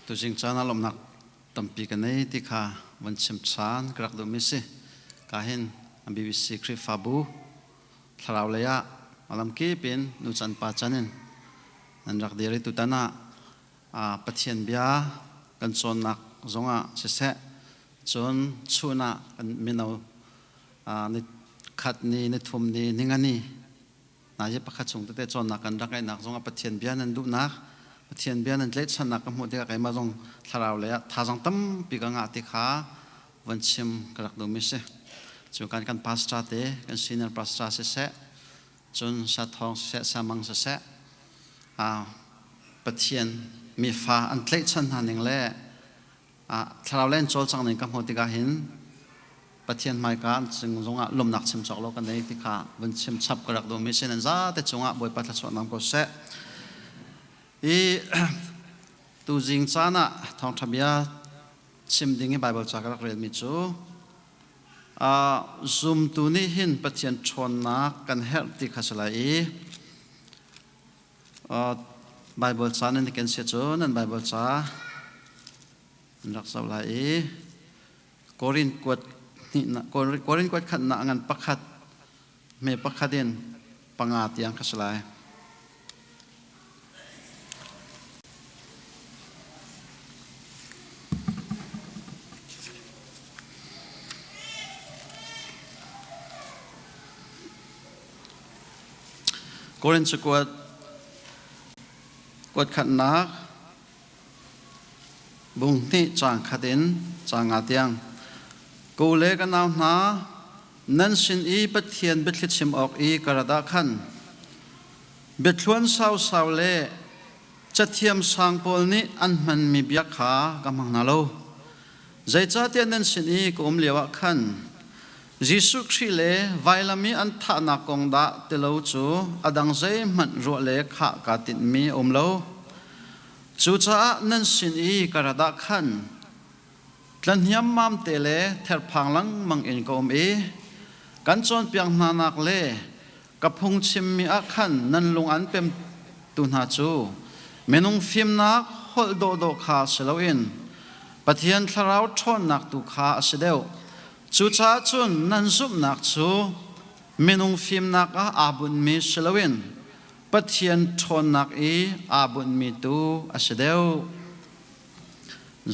Tuzing caan ah lawmhnak tampi ka nei ti kha van chim ṭhan ka rak duhmi si. Ka hin BBC Khrihfabu thlarau lei ah a lamkip in nu can pa can in nan rak dir i tutan ah Pathian bia kan cawnnak zongah siseh cun chun ah kan mino ni khat ni ni thum ni ni nga ni hna hi pakhat chung tete cawnnak kan rak ngeihnak zongah Pathian bia nan duhnak Pathian bia nan tlaihchannak ka hmuh tikah keimah zong thlarau lei ah thazaang tampi ka ngah ti kha van chim ka rak duhmi si. Cu kan kan pastor te kan senior pastor siseh cun sathawng siseh samang siseh Pathian mifa an tlaihchan hna ning le thlarau lei an cawlcang ning ka hmuh tikah hin Pathian hmaika an cung zongah lawmhnak chim cawk lo ka nei ti kha vun chim chap ka rak duhmi si nan zate cungah Bawipa thluachuah nam ko seh. I tuzing caan ah thawngṭha bia chim ding i Bible ca ka rak relmi cu zumtu nih hin Pathian ṭhawnnak kan herh ti kha si lai i Bible ca nan i ken sia cu nan Bible ca an rak zoh lai i Korin kuat Korin kuat khatnak ngan pakhat me pakhat in panga tiang ka si lai. Korin cakuat kuat khatnak bung hnih caang khat in caang nga tiang. Ko le ka nau hna, nan sin i Pathian biathli chim awk i ka rat ah khan biathluan sausau le cathiam sang pawl nih an hmanmi bia kha ka hmang hna lo. Zeicahtiah nan sin i ka um lioah khan Jesuh Khrih le vailam i an thahnak kong dah ti lo cu a dang zeihmanh ruah le khah kaa tinhmi a um lo. Cucaah nan sin i ka rat ah khan tlahniammam te le therphang lengmang in ka um i kan cawnpiak hnanak le ka phungchimmi ah khan nan lung an pemtu hna cu minung fimnak holh dawhdawh kha si loin Pathian Thlarau ṭhawnnak tu kha a si deuh. Cucaah cun nan zumhnak cu minung fimnak ah aa bunhmi si loin Pathian ṭhawnnak i aa bunhmi tu a si deuh.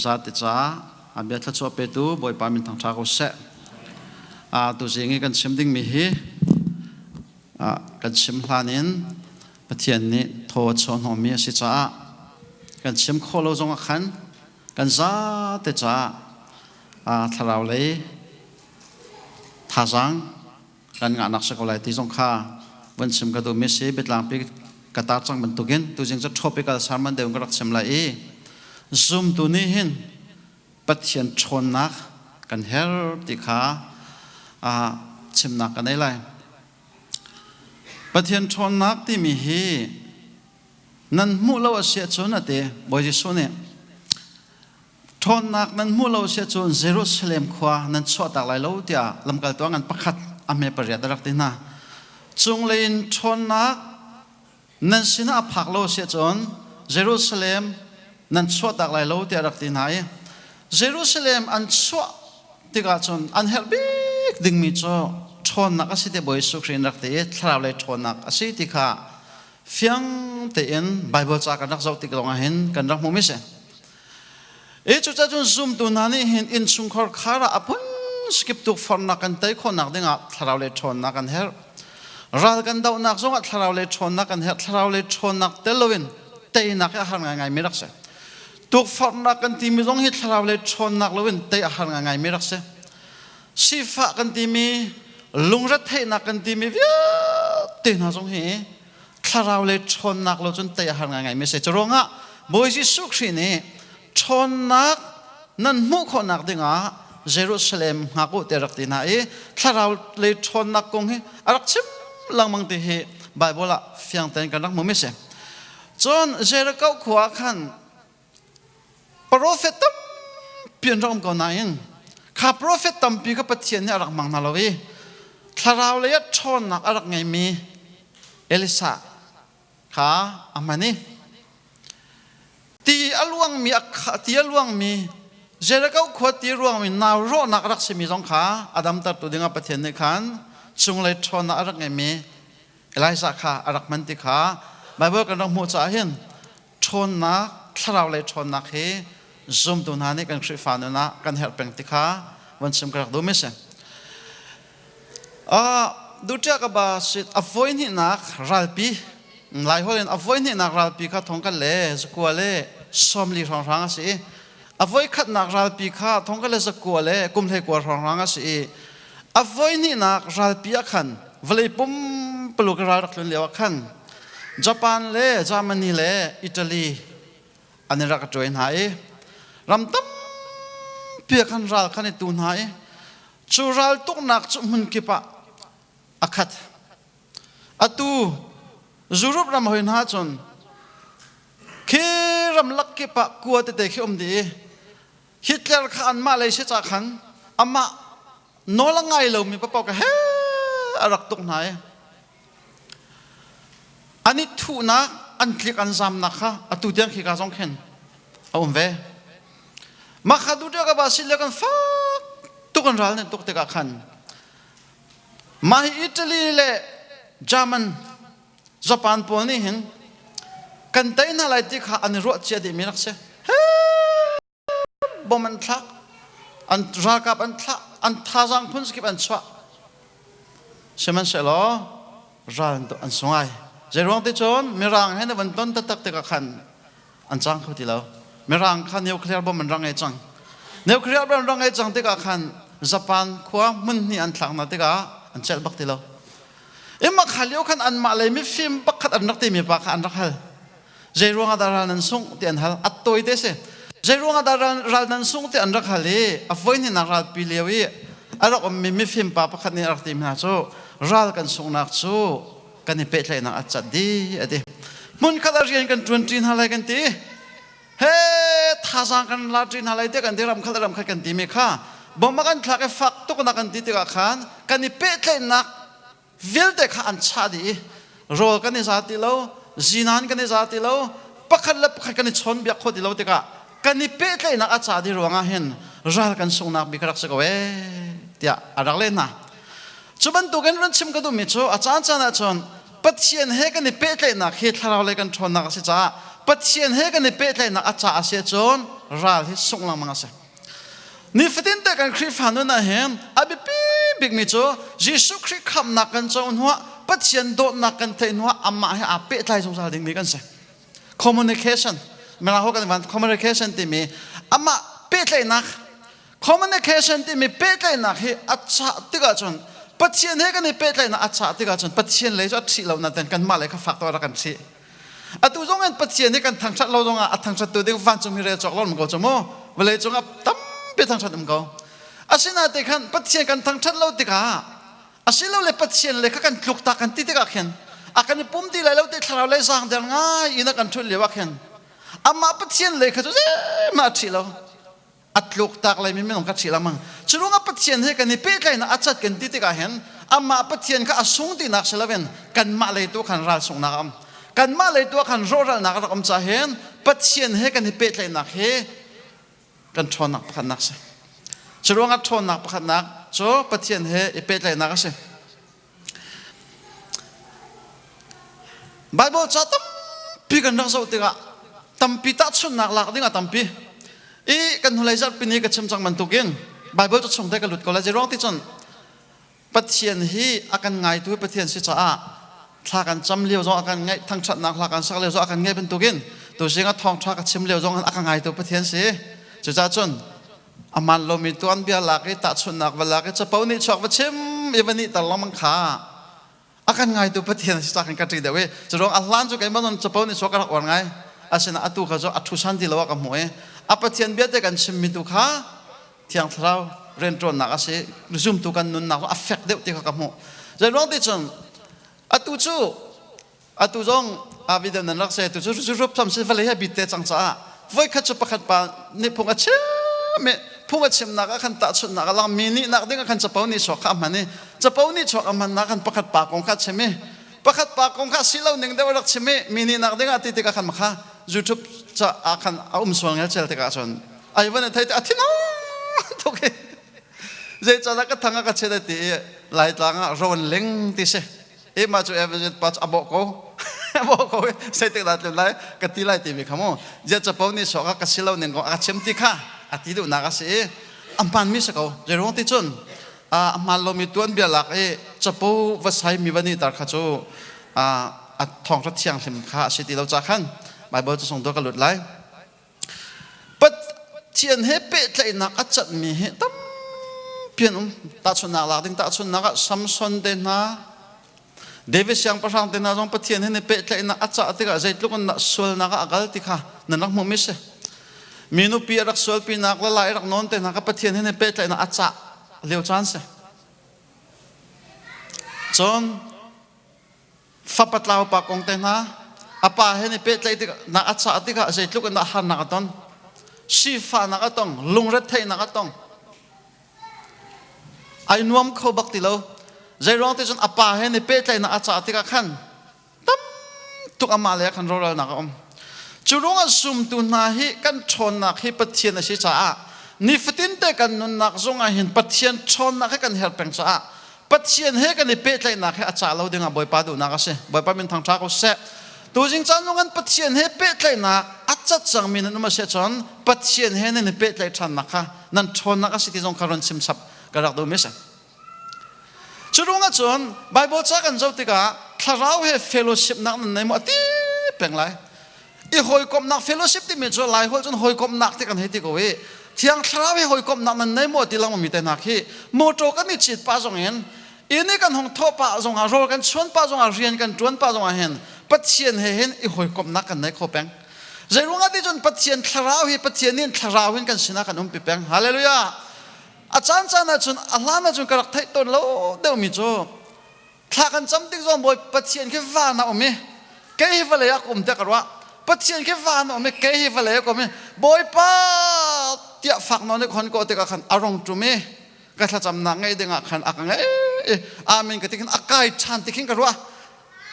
Zate ca a bia thluachuah petu Bawipa min thangṭha ko seh. Tuzing i kan chim dingmi hi kan chim hlan in Pathian nih thaw a chuah hnawhmi a si caah kan chim khawh lo zongah khan kan zate caah thlarau lei thazaang kan ngahnak si ko lai ti zong kha van chim ka duhmi si. Biatlangpi ka tar cang bantukin tuzing cu tropical sermon deuh in ka rak chim lai i zumtu nih hin Pathian ṭhawnnak kan herh ti kha chimnak ka nei lai. Pathian ṭhawnnak timi hi nan hmuh lo a si ahcun a ti Bawi Jesuh nih. Ṭhawnnak nan hmuh lo si ahcun Jerusalem khua nan chuahtak lai lo tiah lamkaltu a ngan pakhat a hme pariat a rak ti hna. Cunglei in ṭhawnnak nan sinah a phak lo si ahcun Jerusalem nan chuahtak lai lo tiah a rak ti hna i Jerusalem an chuah tikah cun an herh bik dingmi cu ṭhawnnak a si ti Bawi Jesuh Khrih in rak ti i thlarau lei ṭhawnnak a si ti kha fiang tein Bible ca kan rak zoh tik lawngah hin kan rak hmuhmi si. I cucaah cun zumtu hna nih hin innchungkhar khar ah a phun skip tuk fornak kan tei khawhnak dingah thlarau le ṭhawnnak kan herh. Ral kan dohnak zongah thlarau le ṭhawnnak kan herh. Thlarau le ṭhawnnak tel loin teinak hi a har ngaingai mi rak si. Tukforhnak kan timi zong hi thlarau le ṭhawnnak loin tei a har ngaingai mi rak si. Sifah kan timi, lungretheihnak kan timi vialte hna zong hi thlarau le ṭhawnnak lo cun tei a har ngaingai mi a si. Curuangah Bawi Jesuh Khrih nih ṭhawnnak nan hmuh khawhnak dingah Jerusalem hngak u tiah rak ti hna i thlarau le ṭhawnnak kong hi a rak chim lengmang ti hi Bible ah fiang tein kan rak hmuh mi a si. Cun Jericho khua ah khan Profet tampi an rak um ko nain kha profet tampi kha Pathian nih a rak hmang hna lo i thlarau lei ah ṭhawnnak a rak ngeimi Elisa kha a hman i. Ti a luangmi ti a luangmi Jericho khua ti ruangmi nau rawhnak rak simi zong kha a damtertu dingah Pathian nih khan cunglei ṭhawnnak a rak ngeimi Elijah kha a rak hman ti kha Baibal kan rak hmuh caah hin ṭhawnnak thlarau lei ṭhawnnak hi zumtu hna nih kan Khrihfa nun ah kan herh peng ti kha van chim ka rak duhmi si. Duṭia ka ba sit a voihnihnak ralpi Laiholh in a voihnihnak ralpi kha thong khat le zakua le 40 hrawnghrang a si i a voikhatnak ralpi kha thong khat le zakua le kum 19 hrawnghrang a si i a voihnihnak ralpi ah khan vawlei pumpuluk ral rak tlun lio ah khan Japan le Germany le Italy an i rak ṭuai hna i ram tampi ah khan ral khan i tu hna i cu raltuknak cu hmun kip ah a khat. Atu Europe ram hoi hna cun khi ramlak kip ah kua tete khi um dih i Hitler kha anmah lei si ca khan amah nawl a ngai lomi paoh ka he a rak tuk hna i an i thuhnak an tlik an zamnak kha atu tiang khi ka zong khin a um ve. Mah kha duh ka ba si le kan fak tuk an ral nih tuk tikah khan mah hi Italy le German Japan pawl nih hin kan tei hna lai ti kha an i ruah cia dihmi rak si. Bom an thlak, an ralkap an thlah, an thazaang phun kip an chuah. Sihmanhsehlaw ral an sung ai. Zeiruang ti cun Mirang he na van ton taktak tikah khan an cang kho ti lo. Mirang kha nuclear bomb an rak ngei cang. Nuclear bomb an rak ngei cang tikah khan Japan khua hmun hnih an thlak hna tikah an celh bak ti lo. Imma kha lio khan anmah lei mifim pakhat an rak timi pa kha an rak hal. Zei ruangah dah ral nan sungh ti an hal. A tawi te si. Zei ruangah dah ral nan sungh ti an rak hal i a voi hnih ralpi lio i a rak ummi mifim pa pakhat nih a rak ti hna cu ral kan sunghnak cu kan i pehtlaihnak a cat dih a ti. Hmunkhat ah rian kan ṭuanṭi hna lai kan ti. He thazaang kan la ṭi hna lai tiah kan ti ramkhat ramkhat kan timi kha bom a kan thlak i fak tuk na kan ti tikah khan kan i pehtlaihnak vialte kha an chah dih i rawl kan i za ti lo zinan kan i za ti lo pakhat le pakhat kan i chawnbiak kho ti lo tikah kan i pehtlaihnak a ca dih ruangah hin ral kan sunghnak bik rak si ko ee tiah a rak leh hna. Cu bantukin run chim ka duhmi cu a caan caan ahcun Pathian he kan i pehtlaihnak hi thlarau lei kan ṭhawnnak a si caah Pathian he kan i pehtlaihnak a ca a si ahcun ral hi sungh lengmang a si. Nifatin te kan Khrihfa nun ah hin a biapi bikmi cu Jesuh Khrih khamhnak kan co hnuah Pathian dawtnak kan theih hnuah amah he aa pehtlai zungzal dingmi kan si. Communication Mirang ho kan van communication timi amah pehtlaihnak Communication timi pehtlaihnak hi a chah tikah cun Pathian he kan i pehtlaihnak a chah tikah cun Pathian lei cu a ṭhih lo nain kanmah lei kha fak tuk rak kan ṭhih. Atu zong in Pathian hi kan thangṭhat lo zongah a thangṭhattu ding vancung hi rel cawk lo um ko cu mu. Vawlei cungah tampi thangṭhat um ko. Asinain khan Pathian kan thangṭhat lo tikah asilole Pathian le kha kan tluk ta kan ti tikah khin a kan i pum ti lai lo ti thlarau lei zaangder ngai in a kan ṭhut lio ah khin amah Pathian lei kha cu zeihmah a ṭhih lo. A tluk tak lai mi minung kha ṭhi lengmang. Cu ruangah Pathian he kan i pehtlaihnak a cat kan ti tikah hin amah Pathian kha a sung tinak si loin kanmah lei tu khan ral sunghnak a um. Kanmah lei tu ah khan rawhralnak a rak um caah hin Pathian he kan i pehtlaihnak hi kan ṭhawnnak pakhatnak si. Cu ruangah ṭhawnnak pakhatnak cu Pathian he i pehtlaihnak a si. Baibal ca tampi kan rak zoh tikah tampi tahchunhnak lak ding a tampi. I kan hnulei zarhpi ni ka chim cang bantukin Baibal cu chung te ka lut ko lai. Zeiruang ti cun Pathian hi a kan ngaitu hi Pathian si caah thla kan cam lio zong a kan ngaih thangṭhatnak hla kan sak lio zong a kan ngaih bantukin tuzing ah thawngṭha ka chim lio zong a ka ngaitu Pathian si. Cucaah cun a hmaan lomi tuanbia lak i tahchunhnak va lak i capo nih chuak va chim i va nih ter lengmang kha a kan ngaitu Pathian si ca kan ka ṭih deuh i curuang a hlan cu keimah non capo nih chuak ka rak uar ngai asinain atu kha cu a ṭhusan ti lo ah ka hmuh i a Pathian bia te kan chimmi tu kha Thiang Thlarau rianṭuannak a si zumtu kan nunnak a fek deuh ti kha ka hmuh zeiruang ti cun atu cu Atu zong video nan rak se tu cu rup tham si vale he bit te cang caah voikhat cu pakhat pa nih phung a chim i phung a chimnak ah khan tahchunhnak a lang mi nih nak ding ah khan capo nih chuak kha a hman i capo nih chuak a hman nak khan pakhat pa kong kha chim i pakhat pa kong kha si lo ning deuh rak chim i mi nih nak ding ah ti tikah khan makha YouTube. ca ah khan a um sual ngelcel tikah cun ai van thei a thin tuk i zeicahdah ka thang a ka chet a ti i Laitlang ah ro an ling ti si i mah cu evangelist pa cu a bawh ko a bawh ko i zeitik dah tlun lai ka ti lai timi kha mu zia capo nih sawk ah ka si lo ning kong a ka chim ti kha a ti duhnak a si i a hmaanmi si ko zeiruang ti cun a hmaan lomi tuanbia lak i capo va sai mi va nih tar kha cu a thawngṭha thianghlim kha a si ti lo ca khan Bible cu sung ka lut lai. Pathian he pehtlaihnak a catmi hi tampi an um. Tahchunhnak lak ding tahchunhnak ah Samson te hna, David siangpahrang te hna zong Pathian he ni pehtlaihnak a cah tikah zeitluk in dah sualnak ah a kal ti kha nan rak hmuhmi si. Mi nupi a rak sualpinak le lai rak nawn te hna kha Pathian he ni pehtlaihnak a cah lio caan si. Cun fapa tlau pa kong te hna a pa he ni pehtlaih tik nak a cah tikah zeitluk in dah harnak a ton sifahnak a tong lungretheihnak a tong ai nuam kho bak ti lo zeiruang ti cun a pa he ni pehtlaihnak a cah tikah khan tam tuk amah le khan rawralnak a um cu ruangah sumtu hna hi kan ṭhawnnak hi Pathian a si caah nifatin te kan nunnak zongah hin Pathian ṭhawnnak hi kan herh peng caah Pathian he kan i pehtlaihnak he a cah lo dingah Bawipa duhnak a si. Bawipa min thangṭha ko seh. Tuzing caan zong kan Pathian he pehtlaihnak a cat cangmi nan um a si ahcun Pathian he nan i pehtlaih ṭhannak kha nan ṭhawnnak a si ti zong kha run chim chap ka rak duhmi a si. Cu ruangah cun Bible ca kan zoh tikah thlarau he fellowship nak nan nei maw a ti peng lai. I hawikomhnak fellowship timi cu Lai holh cun hawikomhnak ti kan hei ti ko i Thiang Thlarau he hawikomhnak nan nei maw ti lengmang mi te hna khi motor kan i cit pah zong in inn i kan hung thawh pah zong ah rawl kan chuan pah zong ah rian kan ṭuan pah zong ah hin Pathian he hin i hawikomhnak kan nei kho peng. Zeiruangah ti cun Pathian Thlarau hi Pathian nih Thlarau in kan sinah kan umpi peng. Hallelujah! A caan caan ah cun a hlan ah cun ka rak theih tawn lo deuhmi cu thla kan cam tik zong Bawi Pathian khi van a um i kei hi vawlei ah ka um tiah ka ruah Pathian khi van a um i kei hi vawlei ah ka um i Bawipa tiah fak nawn i khon ko tikah khan a rung ṭum i ka thlacamnak ngeih dingah khan a ka ngeih i amen ka ti khin a kai ṭhan ti khin ka ruah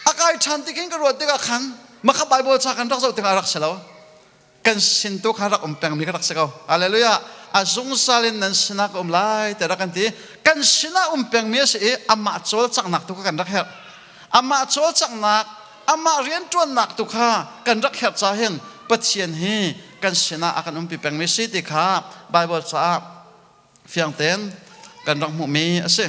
a kai ṭhan ti khin ka ruah tikah khan makha Bible ca kan rak zoh tikah a rak si lo Kan sin tu kha rak um pengmi ka rak si ko. Hallelujah. A zungzal in nan sinah ka um lai tiah rak kan ti. Kan sinah um pengmi a si i amah cawlcanghnak tu kha kan rak herh. Amah cawlcanghnak, amah rianṭuannak tu kha kan rak herh caah hin Pathian hi kan sinah a kan umpi pengmi si ti kha Bible caah fiang tein kan rak hmuhmi a si.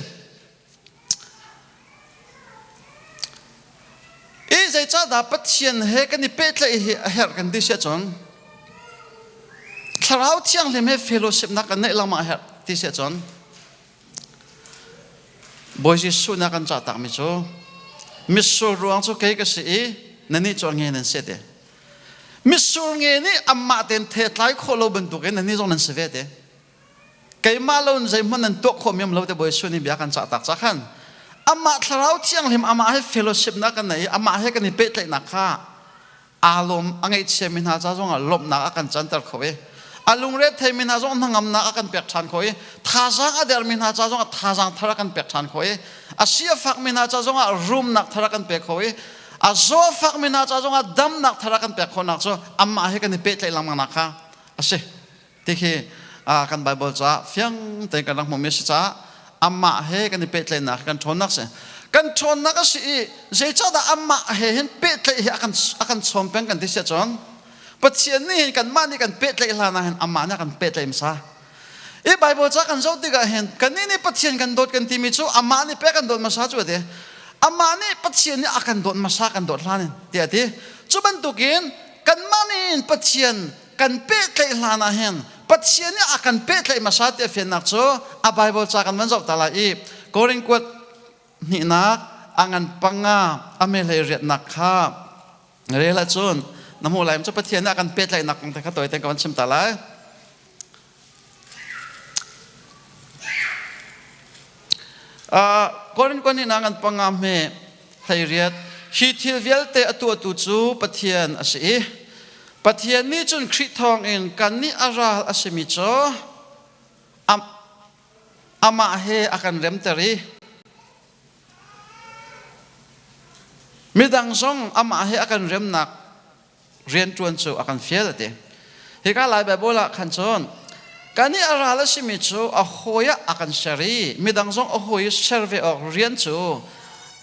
I zeicahdah Pathian he kan i pehtlaih hi a herh kan ti si ahcun Thlarau Thianghlim he fellowship nak kan neih lengmang a herh ti si ahcun Bawi Jesuh nih a kan cahtakmi cu mitsur ruang cu kei ka si i nannih cu a nge nan si a ti. Mitsur nge nih amah tein thetlai khawh lo bantukin nannih zong nan si ve ti. Keimah lo in zeihmanh nan tuah khawh mi um lo te Bawi Jesuh nih bia kan cah tak ca khan amah thlarau thianghlim amah he fellowship nak kan nei i amah he kan i pehtlaihnak kha aa lawm a ngaihchia mi hna ca zongah lawmhnak a kan canter kho i a lungre thei mi hna zong hnangamnak a kan pek ṭhan kho i thazaang a der mi hna ca zongah thazaang thar a kan pek ṭhan kho i a si a fak mi hna ca zongah rumnak thar a kan pek kho i a zaw a fak mi hna ca zongah damnak thar a kan pek khawhnak cu amah he kan i pehtlaih lengmang nak kha a si. Ti khi kan Bible caah fiang tein kan rak hmuhmi a si caah amah he kan i pehtlaihnak kan ṭhawnnak si. Kan ṭhawnnak a si i zeicahdah amah he hin pehtlaih hi a kan chawm peng kan ti si ahcun Pathian nih hin kanmah nih kan pehtlaih hlan ah hin amah nih a kan pehtlaih hmasa. I Bible ca kan zoh tikah hin kannih nih Pathian kan dawt kan timi cu amah nih pek kan dawt hmasa cu a ti. Amah nih Pathian nih a kan dawt hmasa kan dawt hlan in tiah a ti. Cu bantukin kanmah nih hin Pathian kan pehtlaih hlan ah hin Pathian nih a kan pehtlaih hmasa ti a fiannak cu a Bible ca kan van zoh ta lai i Korin kuat hnihnak a ngan panga a mehlei riatnak kha rel ahcun na hmuh lai cu Pathian nih a kan pehtlaihnak kong te kha tawi tein ka van chim ta lai. Korin kuat hnihnak ngan panga hme hleiriat hi thil vialte a tuahtu cu Pathian a si i Pathian nih cun Khrih thawngin kannih a ral a simi cu amah he a kan remter i midang zong amah he a kan remnak. rianṭuan cu a kan fial a ti. Hika Lai Baibal ah khan cun kan i a ral a simi cu a hawi ah a kan ser i midang zong a hawi i ser ve awk rian cu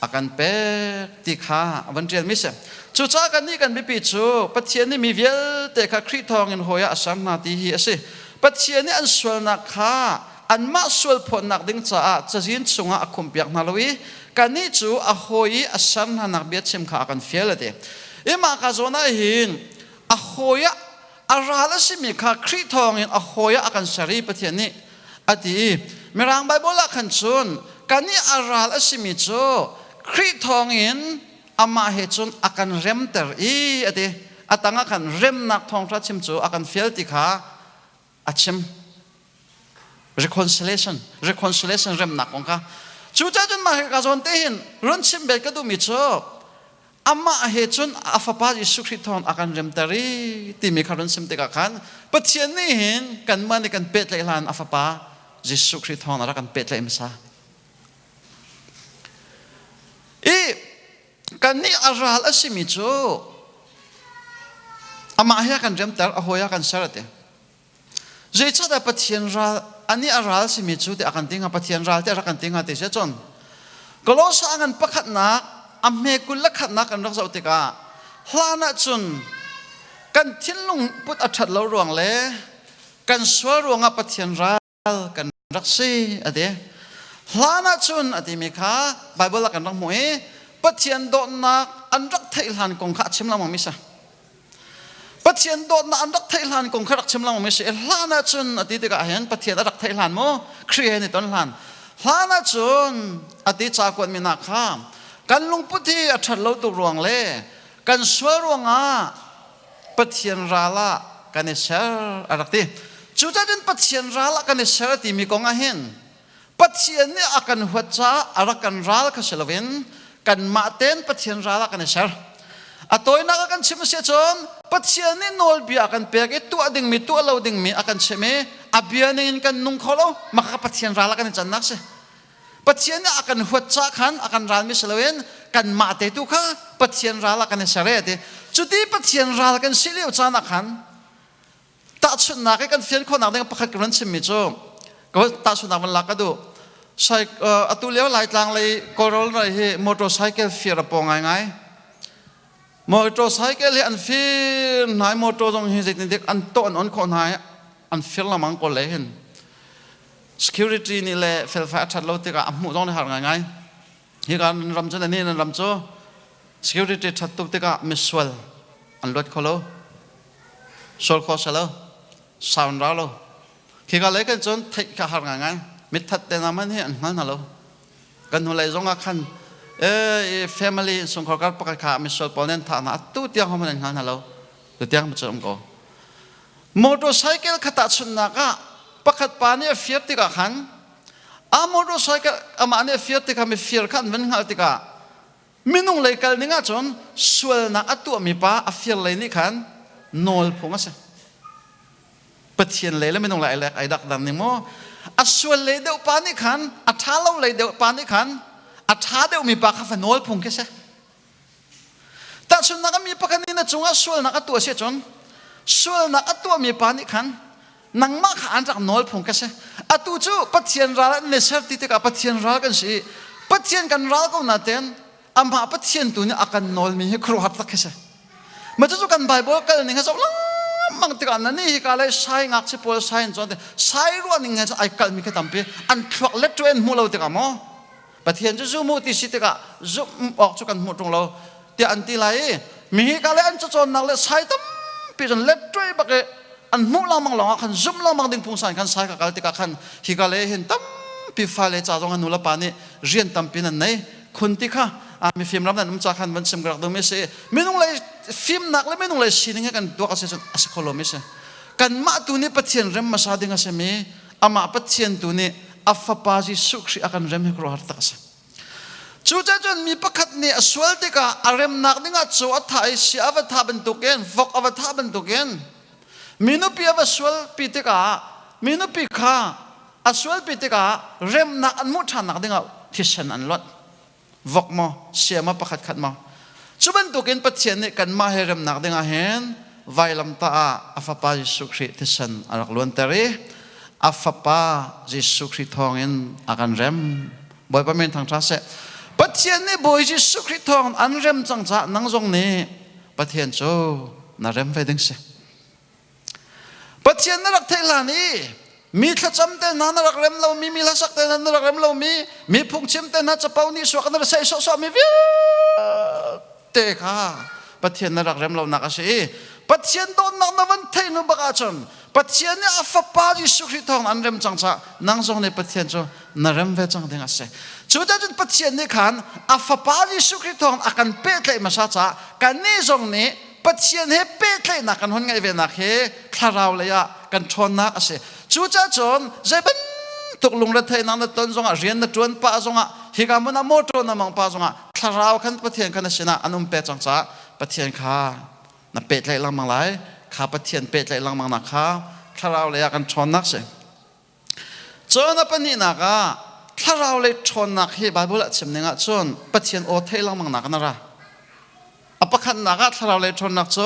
a kan pek ti kha a van ṭialmi si. Cucaah kannih kan biapi cu Pathian nih mi vialte kha Khrih thawngin hawi ah a ser hna ti hi a si. Pathian nih an sualnak kha anmah sual phawtnak ding caah cazin chungah a khumpiak hna lo i kannih cu a hawi i a ser hnanak biachim kha a kan fial a ti. I mah ka zawn ah hin a hawi ah a ral a simi kha Khrih thawngin a hawi ah a kan ser i Pathian nih a ti i Mirang Baibal ah khan cun kannih a ral a simi cu Khrih thawngin amah he cun a kan remter i a ti. A tang ah khan remnak thawngṭha chim cu a kan fial ti kha a chim. Reconciliation, reconciliation remnak kong kha. Cucaah cun mah ka zawn te hin run chim bel ka duhmi cu amah he cun a fapa Jesuh Khrih thawng a kan remter i timi kha run sim tikah khan Pathian nih hin kanmah nih kan pehtlaih hlan a fapa Jesuh Khrih thawng a rak kan pehtlaih hmasa. I kannih a ral a simi cu amah he a kan remter a hawi ah kan ser a ti. Zeicahtiah Pathian ral anih a ral simi cu ti a kan ti hnga Pathian ral ti a rak kan ti hnga ti si cun Kolosa ngan pakhatnak a hme 21 kan rak zoh tikah hlan ah cun kan thinlung put a ṭhat lo ruang le kan sual ruangah Pathian ral kan rak si a ti. Hlan ah cun a timi kha Baibal ah kan rak hmuh i Pathian dawtnak an rak theih hlan kong kha a chim lengmang mi si. Pathian dawtnak an rak theih hlan kong kha rak chim lengmang mi si. Hlan ah cun a ti tikah hin Pathian a rak theih hlan mu Khrih he ni ton hlan. Hlan ah cun a ti ca kuat mi hna kha kan lungput hi a ṭhat lo tuk ruang le kan sual ruangah Pathian ral ah kan i ser a rak ti. Cucaah cun Pathian ral ah kan i ser a timi kong ah hin Pathian nih a kan huat caah a rak kan ral kha si loin kanmah tein Pathian ral ah kan i ser. A tawinak a kan chim a si ahcun Pathian nih nawlbia a kan pek i tuah dingmi tuah lo dingmi a kan chim i a bia ning in kan nung kho lo mah kha Pathian ral ah kan i cannak si. Pathian nih a kan huat ca khan a kan ralmi si loin kanmah te tu kha Pathian ral ah kan i ser e ti. Cuti Pathian ral kan si lio caan ah khan tahchunhnak i kan fian khawhnak ding pakhat ka van chimmi cu ka tahchunhnak van lak ka duh. Atu lio Laitlang lei Kawlrawn lei hi motorcycle fir a paw ngaingai. Motorcycle hi an fir hna i motor zong hi zeitintik an tawh an on khawh hna i an fir lengmang ko le hin. Security nih le felfai a ṭhat lo tikah a hmuh zong nih har ngaingai. Hi kan ram cu nan nan ram cu security ṭhat tuk tikah misual an luat kho lo. Sual kho si lo. Sound ra lo. Khi ka lei kan cun theih kha har ngaingai. Mithat te na man hi an hngal hna lo. Kan hnulei zong ah khan e family sungkhor kar pakhat kha misual pawl nih an thah hna. Atu tiang hom an hngal hna lo. Tu tiang cu um ko. Motorcycle kha tahchunhnak ah pakhat pa nih a fir tikah khan a motorcycle amah nih a fir tikah mifir kha an van hngalh tikah minung lei kal ning ahcun sualnak a tuahmi pa a fir lei nih khan nawl phung a si. Pathian lei le minung lei ai dak dang ning maw? A sual lei deuh pa nih khan a ṭha lo lei deuh pa nih khan a ṭha deuhmi pa kha fa nawl phung khi si. Tahchunhnak ah mi pakhat nih na cungah sualnak a tuah si ahcun sualnak a tuahmi pa nih khan nangmah kha an rak nawl phung ka si. Atu cu Pathian ral an ser ti tikah Pathian ral kan si i Pathian kan ral ko nain amah Pathian tu nih a kan nawlmi hi khuaruahhar tak khi si. Mah cucu kan Bible kal ning he zoh lengmang tikah na nih hi ka lei sai ngakchia pawl sai an cawn sai ruah ning he ai kalmi kha tampi an thluak let an hmu lo tikah maw Pathian cu zum u ti si tikah zumh awk cu kan hmuh ṭung lo tiah an ti lai i mi hi ka le an cacawnnak le sai tampi cun let ṭuai bak i an hmuh lengmang lawngah khan zumh lengmang ding pungsan khan sai ka kal tikah khan hi ka le hin tampi fale ca zong an nu le pa nih rian tampi nan nei khun ti kha mifim ram nan um ca khan van sim ka rak duhmi si minung lei fimnak le minung lei sining he kan tuak a si cun a si kho lomi si kanmah tu nih Pathian rem hmasa ding a simi amah Pathian tu nih a fapa Jesuh Khrih a kan rem hi khuaruahhar tak a si. Cucaah cun mi pakhat nih a sual tikah a remnak dingah caw a thah i sia a va thah bantukin vok a va thah bantukin mi nupi a va sualpi tikah mi nupi kha a sualpi tikah remnak an hmuh ṭhannak dingah thisen an luanh. Vok maw sia maw pakhat khat maw. Cu bantukin Pathian nih kanmah he remnak dingah hin vailamtah ah a Fapa Jesuh Khrih thisen a rak luanter i a Fapa Jesuh Khrih thawngin a kan rem. Bawipa min thangṭha seh. Pathian nih Bawi Jesuh Khrih thawngin an rem cang caah nang zong nih Pathian cu na rem ve ding si. Pathian na rak theih hlan i mi thlacam te hna na rak rem lomi, mi hlasak te hna na rak rem lomi, mi phungchim te hna capo nih suak na rak sei sawhsawhmi vialte kha Pathian na rak rem lonak a si i Pathian dawtnak na van theih hnu bak ahcun Pathian nih a fapa Jesuh Khrih thawng an rem cang caah nang zong nih Pathian cu na rem ve cang ding a si. Cu cun Pathian nih khan a fapa Jesuh Khrih thawng a kan pehtlaih hmasa caah kannih zong nih Pathian he pehtlaihnak kan hun ngeih venak hi thlarau lei ah kan ṭhawnnak a si. Cucaah cun zei bantuk lungretheihnak na ton zongah rian na ṭuan pah zongah hika hmun ah motor na mang pah zongah thlarau khan Pathian khan na sinah an um pe cang caah Pathian kha na pehtlaih lengmang lai. Kha Pathian pehtlaih lengmang nak kha thlarau lei ah kan ṭhawnnak si. Cun a pahnihnak ah thlarau lei ṭhawnnak hi Baibal ah chim ning ah cun Pathian aw theih lengmang nak in a ra. A pakhatnak ah thlarau lei ṭhawnnak cu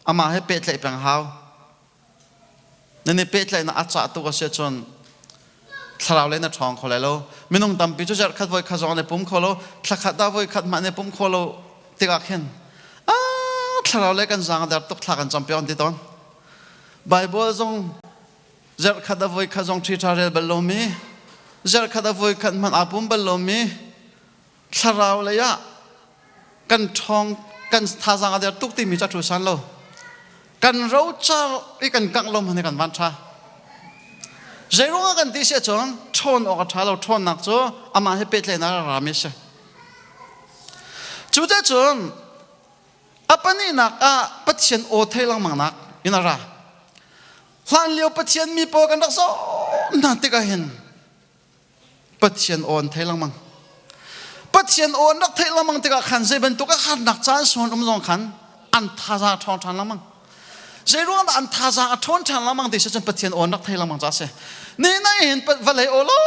amah he pehtlaih peng hau. Nan i pehtlaihnak a cah tuk a si ahcun thlarau lei na ṭhawng kho lai lo. Minung tampi cu zarh khat voi khat zong an i pum kho lo, thla khat ah voi khat hmanh an i pum kho lo tikah khin ah thlarau lei kan zaang a der tuk thla kan cam piak an ti tawn. Baibal zong zarhkhat a voi khat zong ṭhi rel bal lomi zarhkhat a voi khat hmanh aa pum bal lomi thlarau lei ah kan ṭhawng kan thazaang a der tuk timi cu a ṭhu san lo kan rocar i kan kangh lo hmanh hi kan van ṭha zeiruangah kan ti si ahcun ṭhawn awk a ṭha lo ṭhawnnak cu amah he pehtlaihnak a rami a si cu te cun A pahnihnak ah Pathian aw thei lengmangnak in a ra. Hlanlio Pathian mi pawl kan rak zoh hna tikah hin Pathian aw an thei lengmang. Pathian aw an rak theih lengmang tikah khan zei bantuk a harnak caan sawn um zong khan an thazaang a ṭhawng ṭhan lengmang. Zeiruang dah an thazaang a ṭhawn ṭhan lengmang ti si cun Pathian aw an rak thei lengmang ca a si. Ni nai hin vawlei aw lawng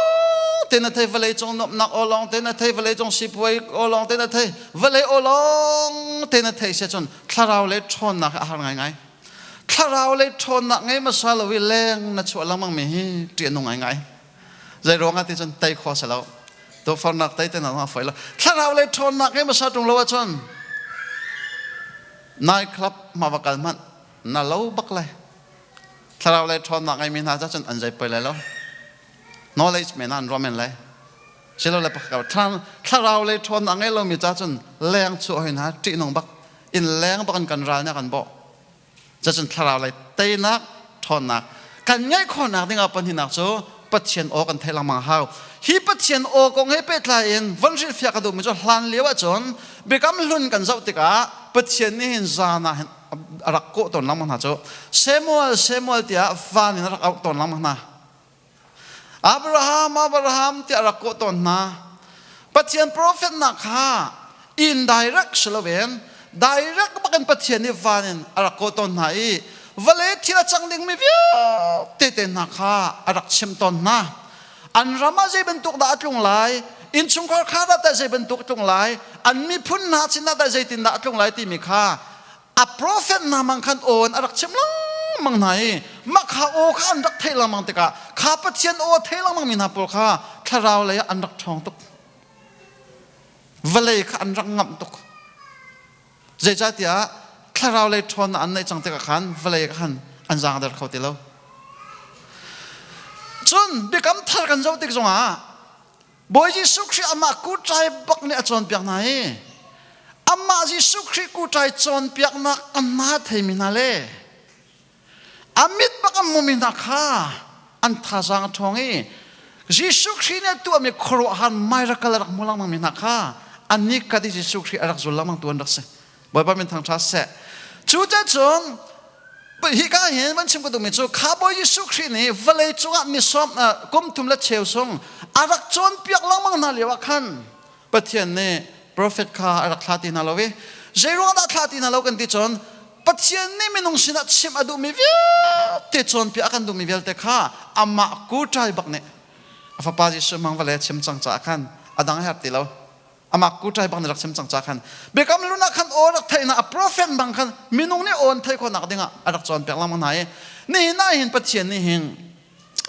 te na thei vawlei cung nuamhnak aw lawng te na thei vawlei cung sipuai aw lawng te na thei vawlei aw lawng te na thei si cun thlarau le ṭhawnnak hi a har ngaingai. Thlarau le ṭhawnnak ngei hmasa lo i leng na chuah lengmang mi hi ṭih a nung ngaingai. Zeiruang ah ti cun tei kho si lo. Tukforhnak tei te na fawi lo. Thlarau le ṭhawnnak ngei hmasa ṭung lo ahcun night club ma va kal hmanh na lo bak lai thlarau lei ṭhawnnak ngeimi hna cun an zei poi lai lo knowledge men an ruah men lai silole pakhat thlarau lei ṭhawnnak ngei lomi ca cun leng chuah hoi hna ṭihnung bak in leng bak in kan ral nih a kan bawh Cucun thlarau lei teinak ṭhawnnak kan ngeih khawhnak dingah pahnihnak cu Pathian aw kan theih lengmang hau. Hi Pathian aw kong he pehtlai in von hrilhfiah ka duhmi cu hlan lio ahcun Biakam Hlun kan zoh tikah Pathian nih hin zan ah hin a rak kawh tawn lengmang hna cu Samuel Samuel tiah van in a rak auh tawn lengmang hna. Abraham, Abraham tiah rak kawh tawn hna. Pathian profet nak kha indirect si loin direct bakin Pathian nih van in a rak kawh tawn hna i vawlei thil a cang dingmi vialte te hna kha a rak chim tawn hna. An ram ah zei bantuk dah a tlung lai, innchungkhar kha dah tah zei bantuk a tlung lai, an miphun hna sinah dah zeitindah a tlung lai timi kha a prophet hna mang khan aw in a rak chim lengmang hna i mah kha aw kha an rak theih lengmang tikah kha Pathian aw a thei lengmang mi hna pawl kha thlarau lei ah an rak ṭhawng tuk vawlei kha an rak ngamh tuk zeicahtiah thlarau lei ṭhawnnak an neih cang tikah khan vawlei khan an zaangder kho ti lo cun biakam thar kan zoh tik zongah Bawi Jesuh Khrih amah kuṭai bak nih a cawnpiak hna i amah Jesuh Khrih kuṭai cawnpiaknak a hma theimi hna le a mit bak a hmumi hna kha an thazaang a ṭhawng i Jesuh Khrih nih a tuahmi khuaruahhar miracle a rak hmu lengmangmi hna kha an kat i Jesuh Khrih a rak zul lengmang tu an rak si. Bawipa min thangṭhat seh. Cuticun hika hin van chim ka duhmi cu kha Bawi Jesuh Khrih nih vawlei cungah mi sawm kum thum le cheu sung a rak cawnpiak lengmang hna lio ah khan Pathian nih prophet kha a rak thlah ti hna lo i zeiruang dah thlah ti hna lo kan ti cun Pathian nih minung sinah chimh a duhmi vialte cawnpiak a kan duhmi vialte kha amah kuṭai bak nih a fapa Jesuh hmang vale a chim cang caah khan a dang a herh ti lo. Amah kuṭai bang na rak chim cang ca khan biakam hlun ah khan aw rak theihnak a prophet bang khan minung nih aw an theih khawhnak dingah a rak cawnpiak lengmang hna i nihin ah hin Pathian nih hin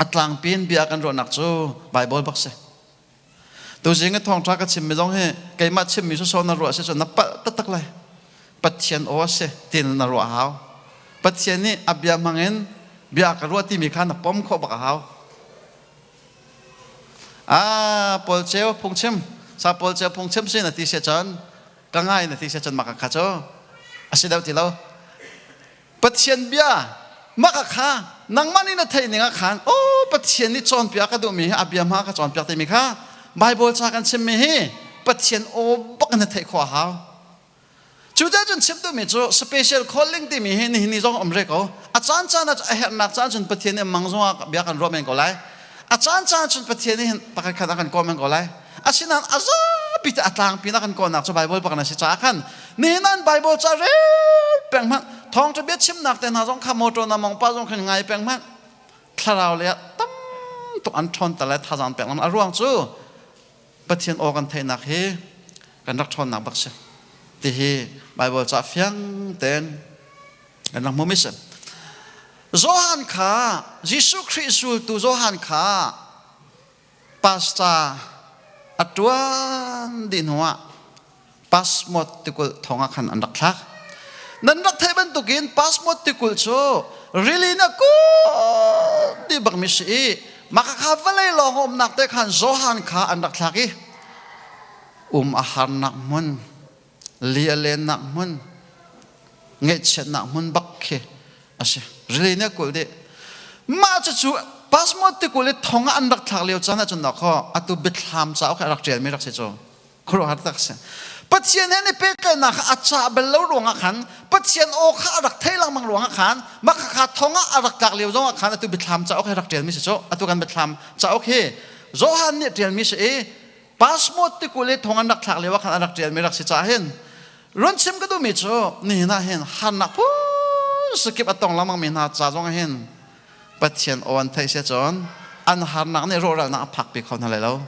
a tlangpi in bia kan ruahnak cu Bible bak si. Tuzing i thawngṭha ka chimmi zong hi keimah chimmi sawsawh na ruah si cun na palh taktak lai. Pathian aw a si tiin na ruah a hau. Pathian nih a bia hmangin bia ka ruah timi kha na pom khawh bak a hau. Ah, Paul ceu phungchim, sa Paul ceu phungchim si na ti si cun ka ngai na ti si cun maka kha cu a si deuh ti lo. Pathian bia maka kha nangmah nih na theih ning ah khan oh Pathian nih cawnpiak ka duhmi hi a bia hma ka cawnpiak timi kha Bible ca kan chimmi hi Pathian aw bak na theih khawh a hau. Cucaah cun chim duhmi cu special calling timi hi nihin ni zong um re ko. A caan caan ah a herhnak caan cun Pathian nih mang zong ah bia kan ruah men ko lai. A caan caan cun Pathian nih hin pakhat khat a kan kawh men ko lai. Asinain a zapi te a tlangpi na kan kawhnak cu Bible bak na si caah khan nihin an Bible ca rel peng hmanh thawngṭha bia chimnak te hna zong kha motor na mong pa zong khan ngai peng hmanh thlarau lei ah tam tuk an ṭhawn tal le thazaang pek a ruang cu Pathian aw kan theihnak hi kan rak ṭhawnnak bak si ti hi Bible ca fiang tein kan rak hmuhmi si. Johan kha Jesuh Khrih zultu Johan kha pastor a ṭuan dih hnuah passport tikulh thong ah khan an rak thlak. Nan rak theih bantukin passport tikulh cu rili na kut dih bakmi si i maka kha vawlei lawng a umnak te khan Johan kha an rak thlak i um a harnak hmun li a lennak hmun ngaihchiatnak hmun bak khi a si rili nih a kulh dih mah cucu passport tikulh i thong ah an rak thlak lio caan ahcun dawkaw atu biathlam cauk hi a rak ṭialmi rak si cu khuaruahhar tak si Pathian he ni pehtlaihnak kha a cah bal lo ruangah khan Pathian aw kha a rak thei lengmang ruangah khan mah kha thong ah a rak tlak lio zongah khan atu biathlam cauk hi rak ṭialmi si cu atu kan biathlam cauk hi Johan nih ṭialmi si i passport tikul i thong an rak thlak lio ah khan a rak ṭialmi rak si caah hin run chim ka duhmi cu nihin ah hin harnak phun sakip a tong lengmang mi hna ca zong ah hin Pathian aw an theih sia cun an harnak nih rawhralnak a phakpi kho hna lai lo.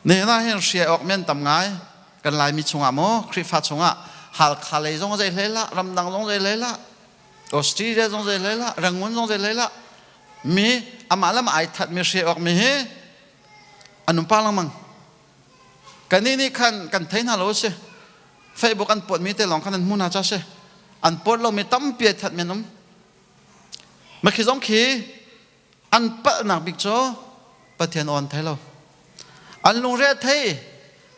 Nihin ah hin hriai awk men tam ngai kan Laimi chungah maw Khrihfa chungah Halkha lei zong zei hlei lah ramdang zong zei hlei lah Australia zong zei hlei lah Rangoon zong zei hlei lah mi amah lam ai that mi hriai awk mi hi an um pa lengmang kanih nih khan kan thei hna lo si Facebook an pawt mi te lawng khan an hmu hna cha si an pawt lo mi tampi ai that men um Mah khi zong khi an palhnak bik cu Pathian aw an thei lo. An lungre a thei.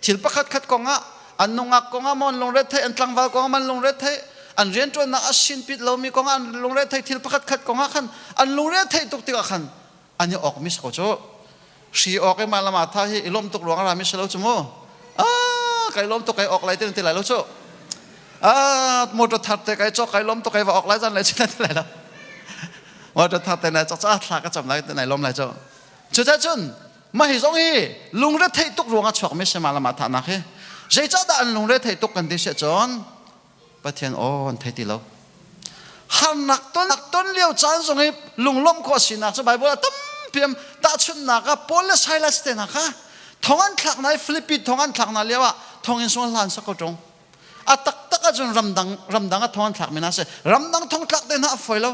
Thil pakhat khat kongah an nungak kongah maw an lungre thei, an tlangval kongah an lungre thei, an rianṭuannak a sinpit lomi kongah an lungre thei, thil pakhat khat kongah khan an lungre theih tuk tikah khan an i awk mi si ko cu. Hri awk i mah lama tha hi i lawmh tuk ruang a rami si lo cu mu. Ah, kai lawm tuk kai awk lai ti lai lo cu. Ah, motor thar te kai cawk kai lawm tuk kai va awk lai zan lai chin ti lai lo. Motor thar te na cawk ca thla ka cam lai te nai lawm lai cu. Cucaah cun mah hi zong hi lungre theih tuk ruang ah chuak mi si mah lama thah nak hi. Zeicahdah an lungre theih tuk kan ti si cun Pathian aw an thei ti lo. Harnak ton ton lio caan zong hi lunglawmh khawh sinak cu Bible ah tampi am tahchunhnak ah Paul le Silas te hna kha thong an thlak na i Philippi thong an thlak na lio ah thonginn sung hlan sak ko ṭung. A taktak ahcun ramdang ramdang ah thong an thlak mi hna si. Ramdang thong thlak te hna a fawi lo.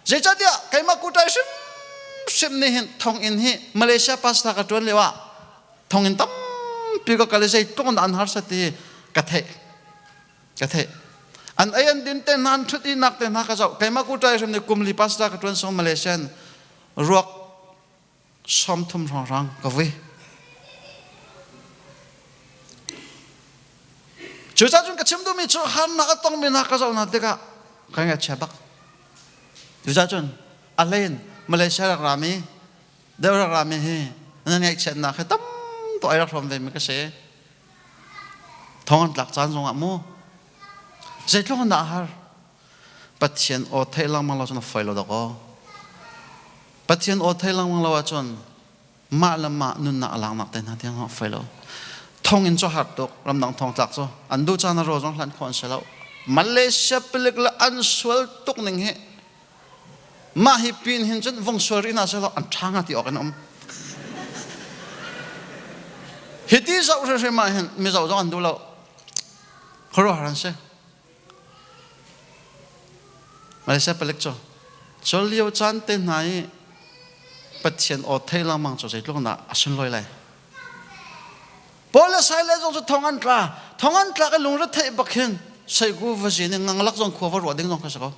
Zeicahtiah keimah kutai hrimhrim nih hin thonginn hi Malaysia pastor ka ṭuan lio ah thonginn tampi ka kal i zeitluk in an harsa ti ka theih ka theih an ei an din te hna an ṭhut inak te hna ka zoh keimah kutai hrim nih kum li pastor ka ṭuan sung Malaysian ruak 30 hrawnghrang ka vui Cucaah cun ka chim duhmi cu harnak a tongmi hna ka zoh hna tikah ka ngaihchia bak. Cucaah cun a hlei in Malaysia rak rami, deuh rak rami hi nan ngaihchiatnak hi tam tuk ai rak hrawm vemi ka si. Thong an tlak caan zongah mu zeitluk in dah a har. Pathian aw theih lengmang lo cun a fawi lo dawk aw. Pathian aw theih lengmang lo ahcun mah le mah nunnak a laknak te hna tiang a fawi lo. Thonginn cu har tuk, ramdang thongtlak cu an duh caan a raw zong hlan khawh an si lo. Malaysia palik le an sual tuk ning hi mah hi pin hin cun vong sual rih hna seh an ṭha hnga ti awk in um. Hiti zoh hrimhrim ah hin mizoh zong an duh lo. Khuaruahhar an si. Malaysia palik cu cu lio caan te hna i Pathian aw thei lengmang cu zeitluk dah a sunlawi lai. Paul le Silas zong cu thong an tla. Thong an tlak i lungre theih bak hin seiku va zin in nganglak zong khua va ruah ding zong kha si ko.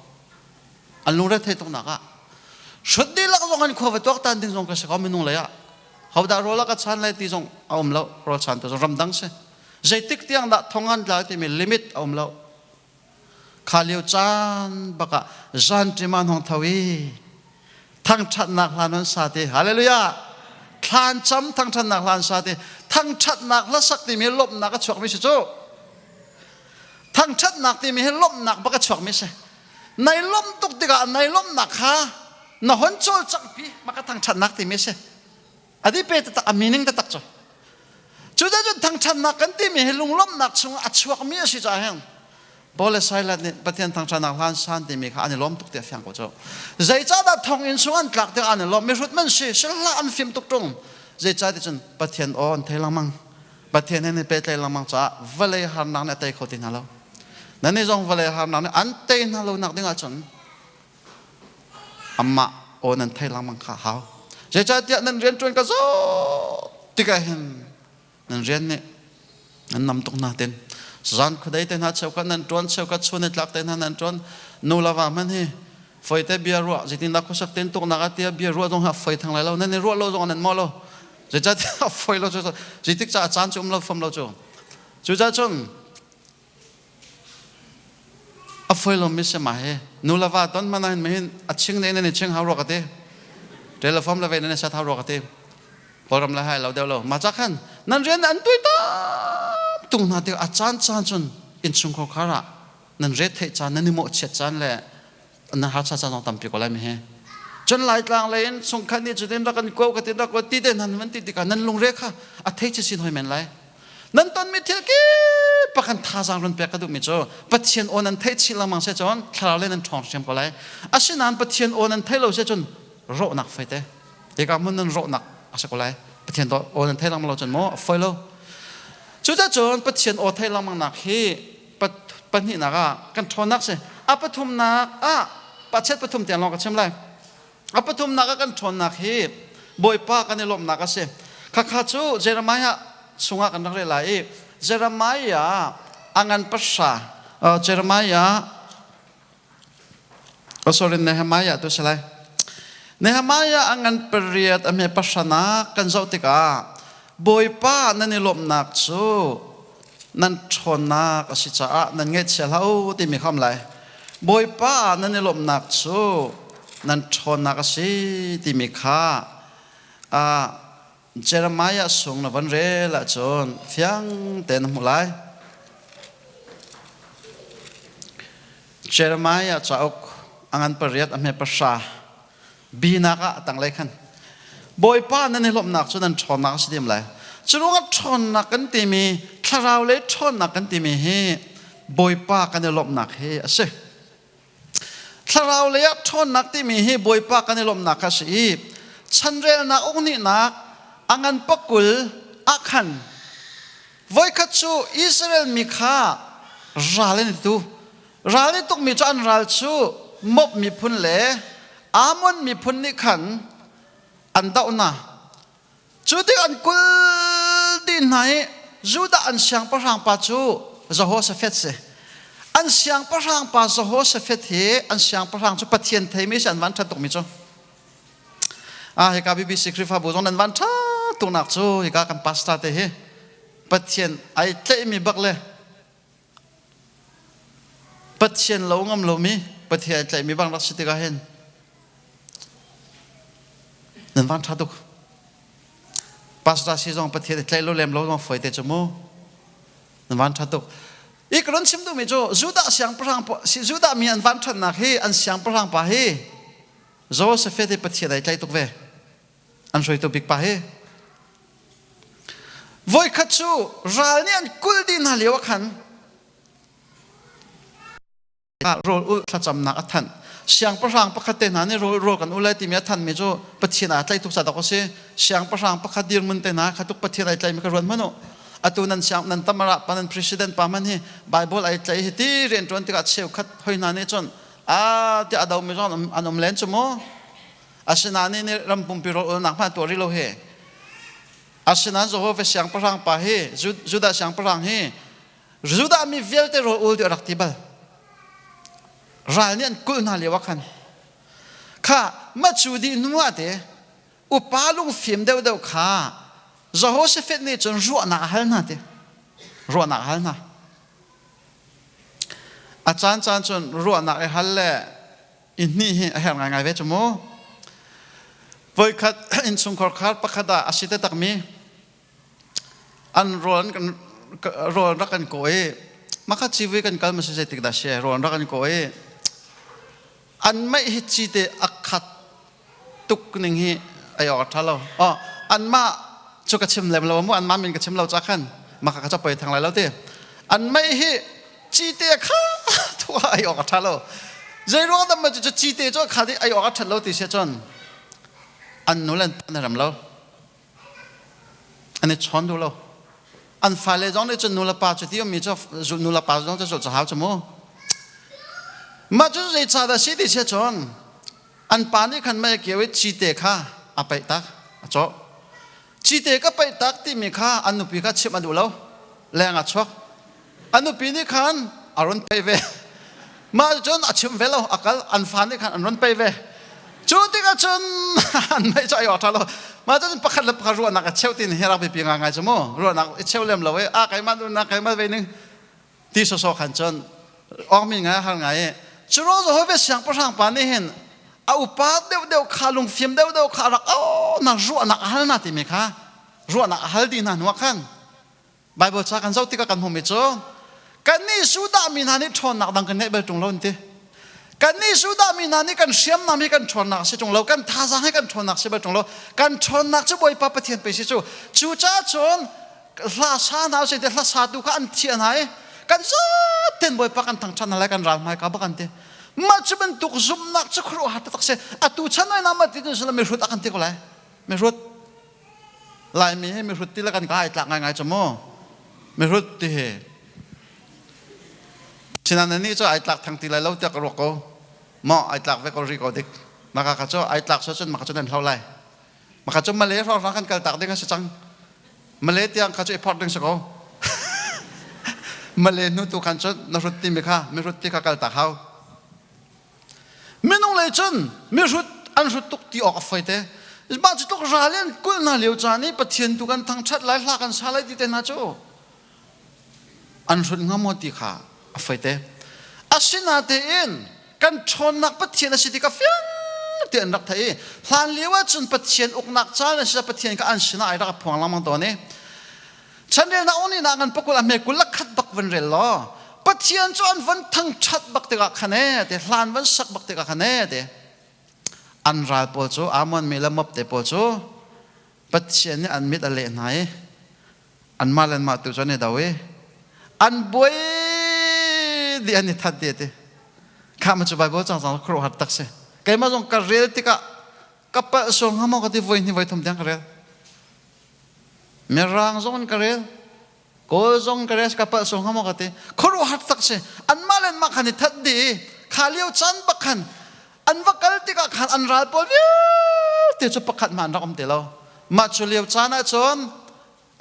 An lungre theih tuknak ah hrut dihlak zong an khua va tuaktan ding zong kha si ko minung lei ah. Hodah rawl a ka chan lai ti zong a um lo. Rawl chan tu zong ramdang si. Zeitik tiang dah thong an tla timi limit a um lo. Kha lio caan bakah zan ṭim an hong tho i thangṭhatnak hla nan sa ti. Hallelujah! Thlan cam thangṭhatnak hla an sa ti. Thangṭhatnak hla sak timi lawmhnak a chuakmi si cu. Thangṭhatnak timi hi lawmhnak bak a chuakmi si. Nai lawmh tuk tikah nai lawmhnak kha na hon cawlcanghpi maka thangṭhatnak timi si. Adi pe taktak a meaning taktak cu. Cuticun thangṭhatnak kan timi hi lunglawmhnak chungah a chuakmi a si caah hin Paul le Silas nih Pathian thangṭhatnak hlan san timi kha an i lawm tuk ti a fiang ko cu. Zeicahdah thonginn chung an tlak tikah an i lawm? Mihrut man si, silhlah an fim tuk ṭung. Zeicah ti cun Pathian aw an thei lengmang. Pathian he an i pehtlaih lengmang caah vawlei harnak nih a tei kho ti hna lo. Nannih zong vawlei harnak nih an tei hna lo nak ding ahcun amah aw nan thei lengmang kha hau. Zeicahtiah nan rianṭuan ka zawt tikah hin nan rian nih nan nam tuk hna tin. Zan khuadei te hna cheukhat nan ṭuan, cheukhat chun i tlak te hna nan ṭuan. Nu le va hmanh hi foite bia ruah zeitindah khuasak tin tuknak ah tiah bia ruah zong hi a foi thang lai lo. Nan i ruah lo zong nan mawh lo. Zeicahtiah a foi lo cu zeitik caah caan cu um lo fam lo cu. Cucaah cun A foi lomi si ma hi. Nu le va ton hmanh ah hin a ching ne nan i ching hau rua ka ti. Telephone le ve nan i set hau rua ka ti. Kawlram le hai lo deuh lo. Ma ca khan nan rian an tui tam tung hna tik a caan caan cun innchungkhar khar ah nan ret theih caan nan i mawhchiat caan le na harsa caan zong tampi ko lai mi hi cun laitlang lei in chungkhat nih cutin rak kan ko ka tin rak ko ti te nan van ti tikah nan lungre kha a thei chi sin hoi men lai nan tonmi thil kip pakhan thazaang run pek ka duhmi cu Pathian aw nan theih chih lengmang se cun thlarau le nan ṭhawng hriam ko lai asinain Pathian aw nan theih lo se cun rawhnak fei te hika hmun nan rawhnak a si ko lai Pathian aw nan theih lengmang lo cun maw a foi lo cucacun Pathian aw theih lengmang nak hi pahnihnak ah kan ṭhawnnak si. A pathumnak ah pachet pathum tiang lawng ka chim lai. A pathumnak ah kan ṭhawnnak hi Bawipa kan i lawmhnak a si. Khakha cu Jeremiah chungah kan rak rel lai i Jeremiah a ngan pahra Jeremiah Oh, sorry, Nehemiah tu si lai. Nehemiah a ngan pariat a hme pahranak kan zoh tikah Bawipa nan i lawmhnak cu nan ṭhawnnak a si caah nan ngaihchia hlah u timi kha um lai. Bawipa nan i lawmhnak cu nan ṭhawnnak a si timi kha Jeremiah sung na van rel ahcun fiang tein na hmuh lai. Jeremiah cauk a ngan pariat a hme pahra binak ah a tanglei khan Bawipa nan i lawmhnak cu nan ṭhawnnak a si diam lai. Cu ruangah ṭhawnnak kan timi thlarau le ṭhawnnak kan timi hi Bawipa kan i lawmhnak hi a si. Thlarau lei ah ṭhawnnak timi hi Bawipa kan i lawmhnak kha a si i chanrelnak ukhnihnak a ngan pakul ah khan voikhat cu Israel mi kha ral an i tu. Ral i tukmi cu an ral cu Moab miphun le Ammon miphun nih khan an doh hna. Cu tik an kul dih hna i Judah an siangpahrang pa cu Jehoshaphat si. An siangpahrang pa Jehoshaphat hi an siangpahrang cu Pathian theimi si an van ṭhat tukmi cu. Ah hika BBC Khrihfabu zong nan van ṭha tuknak cu hika kan pastor te hi Pathian ai tlaihmi bak le Pathian lo ngam lomi Pathian ai tlaihmi bang rak si tikah hin nan van ṭha tuk. Pastor si zong Pathian i tlaih lo lem lo zong fawi te cu mu. Nan van ṭha tuk. I ka ron chim duhmi cu Judah siangpahrang Judah mi an van ṭhatnak hi an siangpahrang pa hi Joseph hi Pathian ai tlaih tuk ve. An hruaitu bik pa hi. Voikhat cu ral nih an kulh dih hna lio ah khan rawl ulh thlacamnak a thanh. Siangpahrang pakhat te hna nih rawl rawl kan ul lai timi a thanmi cu Pathian aa tlaih tuk ca dawk a si. Siangpahrang pakhat dirhmun te hna kha tuk Pathian ai tlaihmi kha ruat hmanh u. Atu nan siang nan tamara pa nan president pa hmanh hi Bible ai tlaih hi ti rianṭuan tikah cheukhat hoi hna nih cun a tiah a domi zong an um len cu mu. Asinain nih ram pumpi rawl ulnak hmanh tuah rih lo hi. Asinain Jehovah siangpahrang pa hi Judah siangpahrang hi Judah mi vialte rawl ul ti a rak ti bal. Ral nih an kulh hna lio ah khan kha macu dih hnu ah te upa lungfim deuhdeuh kha Jehoshaphat nih cun ruahnak a hal hna ti. Ruahnak a hal hna. A caan caan cun ruahnak i hal le i hnih hi a herh ngaingai ve cu mu. Voikhat innchungkhar khar pakhat ah a si takmi an rawl kan rawl rak kan kaw i makha civui kan kal ma si zeitik dah si rawl rak kan kaw i an meih hi cite a khat tuk ning hi ai awk a ṭha lo. Oh, anmah cu ka chim lem lo mu, anmah min ka chim lo ca khan maka ka chapoi thang lai lo ti. An mei hi cite kha thu ai awk a ṭha lo. Zei ruang dah ma cu cite cu kha di ai awk a ṭhat lo ti sia cun an nu le an pa na rem lo. An i chawn duh lo. An fale zong nih cun nu le pa cu ti ummi cu nu le pa zong cu zulh cu hau cu mu. Mah cu zei ca dah si ti sia cun An pa nih khan mei a kio i cite kha a paih tak, a cawh. Cite ka paih tak timi kha an nupi kha chimh a duh lo. Leng ah chuak. A nupi nih khan a run paih ve. Mah cun a chim ve lo, a kal. An fa nih khan an run paih ve. Cu tikah cun an mei cu ai awk ṭha lo. Mah cun pakhat le pakhat ruahnak a cheu tin hi rak biapi ngai cu mu. Ruahnak i cheu lem lo i a keimah duhnak keimah ve ning ti sawsawh khan cun awkmi ngai har ngai i cu ruang Jehovah siangpahrang pa nih hin a upa deuhdeuh kha lungfim deuhdeuh kha a rak oh na ruahnak a hal na timi kha ruahnak a hal dih hna hnuah khan Bible ca kan zoh tikah kan hmuhmi cu kannih Judah mi hna nih ṭhawnnak dang kan ngeih bal ṭung lo an ti. Kannih Judah mi hna nih kan hriamnam hi kan ṭhawnnak a si ṭung lo, kan thazaang hi kan ṭhawnnak a si bal ṭung lo. Kan ṭhawnnak cu Bawipa Pathian pei si cu. Cucaah cun hla sa hna usih ti hla satu kha an thiah hna i kan zaten Bawipa kan thangṭhat hna lai kan ral hmai ka bak an ti. Mah cu bantuk zumhnak cu khuaruahhar taktak si. Atu chan oi na ma ti cun mihrut a kan ti ko lai. Mihrut Laimi hi mihrut ti le kan ka ai tlak ngaingai cu mu. Mihrut ti hi. Sinan nih cu ai tlak thang ti lai lo tiah ka ruak ko. Maw ai tlak ve ko ri ko dik. Maka ka cu ai tlak so cun maka cu nan hlo lai. Maka cu Malay hrawnghrang kan kal tak ding a si cang. Malay tiang kha cu i phorh ding si ko. Malay hnu tu khan cun na hrut timi kha mihrut ti kha kal tak hau. Minung lei cun mihrut an hrut tuk ti awk a foi te. Mah cu tluk ral in kulh hna lio caan i Pathian tu kan thangṭhat lai hla kan sa lai ti te hna cu an hrut hnga maw ti kha a foi te. Asinatein kan ṭhawnnak Pathian a si ti kha fiang te an rak theih i hlan lio ahcun Pathian uknak caan a si Pathian kha an sinah ai rak a phuang lengmang tawn i chanrelnak ong nih ngan pakul a hme kul la khat bak van rel law Pathian cu an van thangṭhat bak tikah khan e te hlan van sak bak tikah khan e te an ral pawl cu Amon mi le Moab te pawl cu Pathian nih an mit a leh hna i anmah le anmah tu cu an i do i an buai dih an i that dih ti kha ma cu Bible cang cang khuaruahhar tak si keimah zong ka rel tikah ka palh sual hnga maw ka ti voi hnih voi thum tiang ka rel mirang zong in ka rel kawl zong ka rel ka palh sual hnga maw ka ti khuaruahhar tak si anmah le anmah khan i that dih kha lio caan bak khan an va kal tikah khan an ral pawl vialte cu pakhat hmanh an rak um ti lo mah cu lio caan ah cun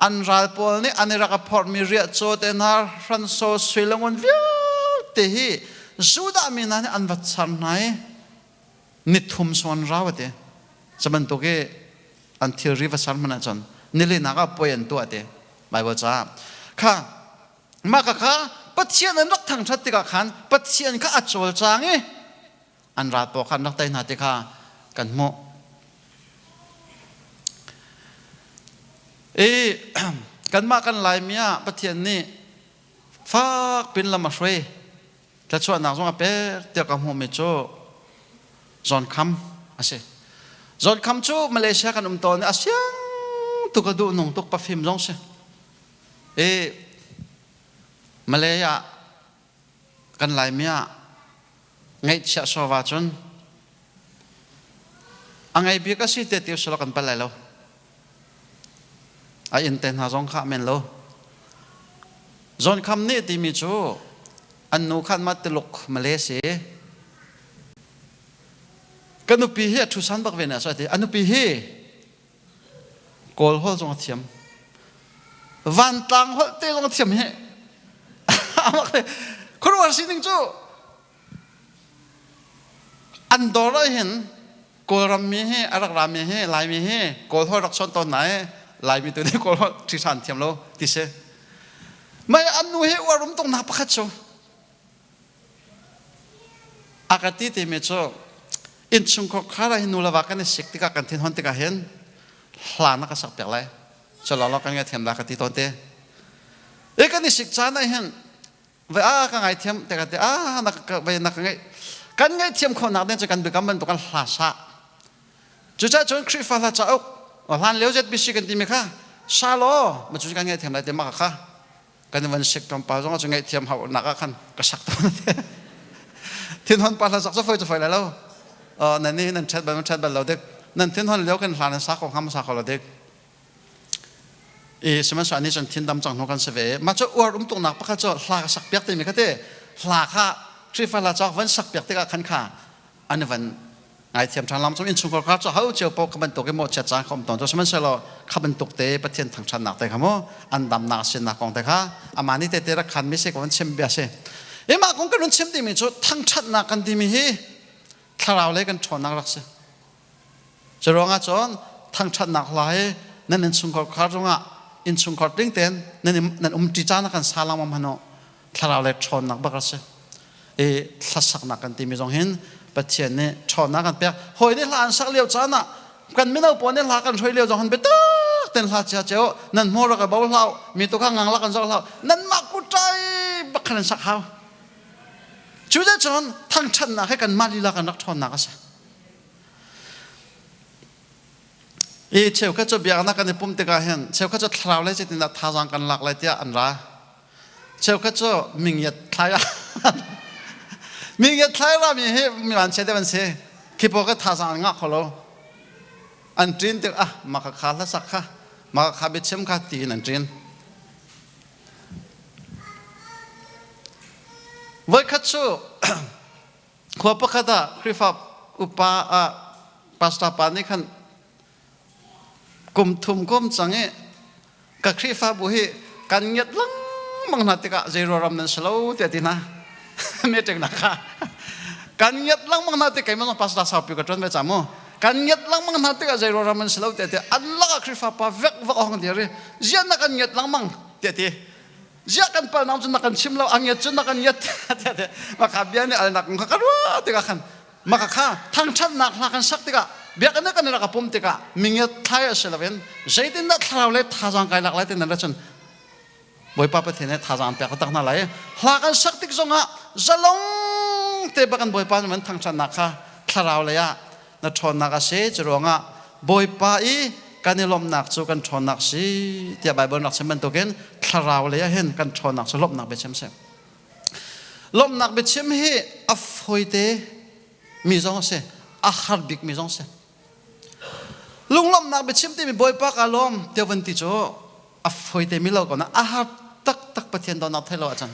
an ral pawl nih an i rak a phorhmi riahcaw te hna hranso sui le ngun vialte hi Judah mi hna nih an va char hna i nithum sawn rau a ti cu bantuk i an thilri va ser hmanh ahcun nilinak ah puai an tuah ti Bible caah kha Mah kha Pathian an rak thangṭhat tikah khan Pathian kha a cawlcang i an ral pawl kha an rak tei hna ti kha kan hmuh. I kanmah kan Laimi ah Pathian nih fak pin lam a hruai thluachuahnak zong a pek tiah ka hmuhmi cu Zawn Kham a si. Zawn Kham cu Malaysia kan um tawn i a siang tuk a duh nung tuk pafim zong si. I Malay ah kan Laimi ah Ngaihchiah sawva cun a ngei bik a si te ti usila kan pal lai lo. A inn te hna zong kha men lo. Zawn Kham nih timi cu an nu khan ma Tuluk Malay si. Ka nupi hi a ṭhusan bak ve na so ti. A nupi hi Kawl holh zong a thiam. Vantlang holh te zong a thiam hi. Khuaruahhar sining cu an dawr ah hin Kawlram mi hi a rak rami hi Laimi hi Kawl holh rak chawn tawn na i Laimi tu nih Kawl holh ṭhiṭhan thiam lo ti si. Mei an nu hi uar um tuk nak pakhat cu a ka ti timi cu innchungkhar khar ah hin nu le va kan i sik tikah kan thinhon tikah hin hla na ka sak piak lai cu kan ngaithiam la ka ti tawn te i kan i sik caan ah hin ve a ka ngaithiam te ka ti a na ka ve na ka ngaih kan ngaihthiam khawhnak ding cu kan biakam bantuk kan hla sa cucaah cun Khrihfa hla cauk hlan lio ZBC kan timi kha sa law ma cu kan ngaihthiam lai te ma kha kan van sik tlawmpal zong cu ngaihthiam hau nak ah khan ka sak tawn thinhon pa hla sak cu foi cu foi lai lo nan nih nan ṭhat bal nan ṭhat bal lo dik nan thinhon lio kan hla nan sa ko hnga ma sa ko lo dik i sihmanhsehlaw nih cun thin dam cang hnu kan si ve mah cu uar um tuknak pakhat cu hla ka sak piak timi kha te hla kha Khrihfa hla cawk van sak piak tikah khan kha an van ngaithiam ṭhan lam cu innchungkhar kha cu ho cio paoh kha bantuk i mawhchiat caan kha um tawn cu sihmanhsehlaw kha bantuk te Pathian thangṭhatnak te kha mu an damnak sinnak kong te kha amah nih tete rak khan mi si ko an chim bia si i mah kong kan hun chim timi cu thangṭhatnak kan timi hi thlarau lei kan ṭhawnnak rak si cu ruangah cun thangṭhatnak hla hi nan innchungkhar khar zongah innchungkhar tling tein nan nan umṭi caan ah kan sa lengmang hmanh thlarau le ṭhawnnak bak a si i hlasaknak kan timi zong hin Pathian nih ṭhawnnak kan pek hawi nih hla an sak lio caan ah kan mino pawl nih hla kan hruai lio zong hin biatak ten hla chia cio nan hmur rak bo hlau mi tu kha ngang lak an zoh hlau nan mah kutai bak khan an sak hau cu de cun thangṭhatnak he kan mah lila kan rak ṭhawnnak a si i cheukhat cu biaknak kan i pum tikah hin cheukhat cu thlarau lei zeitindah thazaang kan lak lai tiah an ra Cheukhat cu mingiat thlai ah mingiat thlai rami hi mi van chia deuh an si. Khi pawl ka thazaang an ngah kho lo. An ṭin tik ah maka kha hlasak kha maka kha biachim kha tiin an ṭin. Voikhat cu khua pakhat ah Khrihfa upa ah pastor pa nih khan Kum thum kum cang i ka Khrihfabu hi kan ngiat lengmang hna tikah zei ruaram nan si lo tiah ti hna. Meeting nak kha. Kan ngiat lengmang hna tik keimah zong pastor saupi ka ṭuan ve ca mu. Kan ngiat lengmang hna tikah zei ruaram nan si lo tiah ti an lakah Khrihfa pa vek vak a hong dir i ziah na kan ngiat lengmang tiah ti. Ziah kan pal nam cu na kan chim lo a ngiat cu na kan ngiat tiah ti. Maka bia nih alnak kha ka ruah tikah khan Maka kha thangṭhatnak hla kan sak tikah biakinn ah kan rak pum tikah mingiat thlai a si loin zeitindah thlarau le thazaang kai lak lai ti nan ra cun Bawipa Pathian he thazaang pek tak hna lai. Hla kan sak tik zongah zalong te bak kan Bawipa man thangṭhatnak kha thlarau lei ah na ṭhawnnak a si. Cu ruangah Bawipa i kan i lawmhnak cu kan ṭhawnnak si tiah Baibal rak chim bantukin thlarau lei ah hin kan ṭhawnnak cu lawmhnak biachim si. Lawmhnak biachim hi a fawite mi zong a si, a har bik mi zong a si. Lunglawmhnak biachim timi Bawipa ka lawm tiah van ti cu a fawite mi lo ko na a har taktak Pathian dawtnak theih lo ahcun.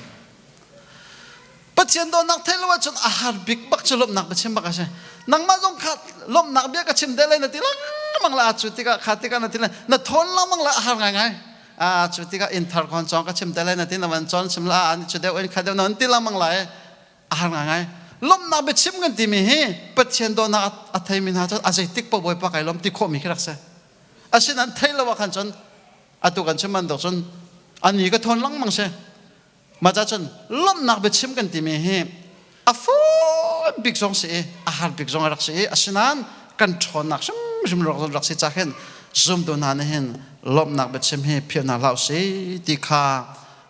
Pathian dawtnak theih lo ahcun a har bik bak cu lawmhnak biachim bak a si. Nangmah zong kha lawmhnak bia ka chim deh lai na ti lengmang la cu tikah kha tikah na ti na thawn lengmang la a har ngaingai. A cu tikah inn thar kon cawng ka chim te lai na ti na van cawn sim la an cu deuh in kha deuh na ti lengmang lai a har ngai lomnak biachim kan timi hi Pathian dawtnak a theimi hna cu a zeitik paoh Bawipa kai lom ti khawhmi khi rak si asinain thei lo ah khan cun atu kan chim bantuk cun ani ka thawn lengmang si Mah ca cun lawmhnak biachim kan timi hi a fawi bik zong si i a har bik zong a rak si i asinain kan ṭhawnnak hrimhrim rak rak si ca khin zumtu hna nih hin lawmhnak biachim hi philh hna hlah usih ti kha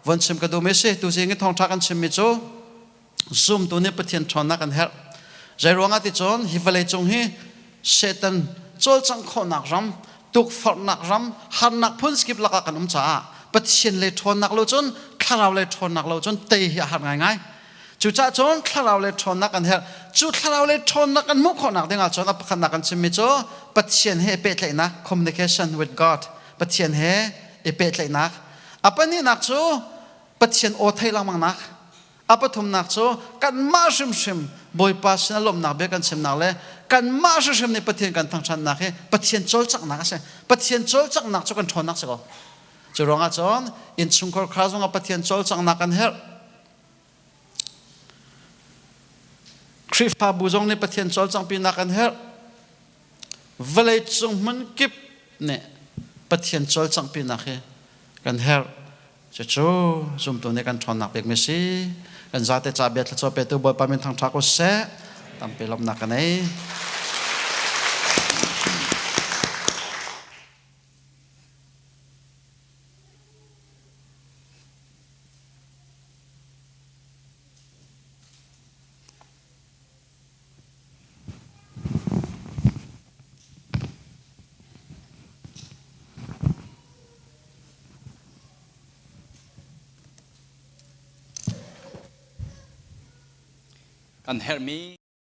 von chim ka duhmi si. Tuzing i thawngṭha kan chimmi cu zumtu nih Pathian ṭhawnnak kan herh. Zei ruangah ti cun hi vawlei cung hi Satan cawlcangh khawhnak ram, tukforhnak ram, harnak phunskip lakah kan um caah Pathian le ṭhawnnak lo cun thlarau le ṭhawnnak lo cun tei hi a har ngaingai. Cucaah cun thlarau le ṭhawnnak kan herh. Cu thlarau lei ṭhawnnak kan hmuh khawhnak ding ahcun a pakhatnak kan chimmi cu Pathian he pehtlaihnak communication with God Pathian he i pehtlaihnak. A pahnihnak cu Pathian aw thei lengmangnak. A pathumnak cu kanmah hrimhrim Bawipa sinah lawmhnak bia kan chimnak le kanmah hrimhrim nih Pathian kan thangṭhatnak hi Pathian cawlcanghnak a si. Pathian cawlcanghnak cu kan ṭhawnnak si ko. Cu ruangah cun innchungkhar khar zongah Pathian cawlcanghnak kan herh. Khrihfabu zong nih Pathian cawlcanghpinak kan herh. Vawlei cung hmun kip nih Pathian cawlcanghpinak hi kan herh. Cucu zumtu nih kan ṭhawnnak pekmi si. Kan zate ca bia thluachuah petu Bawipa min thangṭha ko seh. Tampi lawmhnak ka nei. Kan herhmi.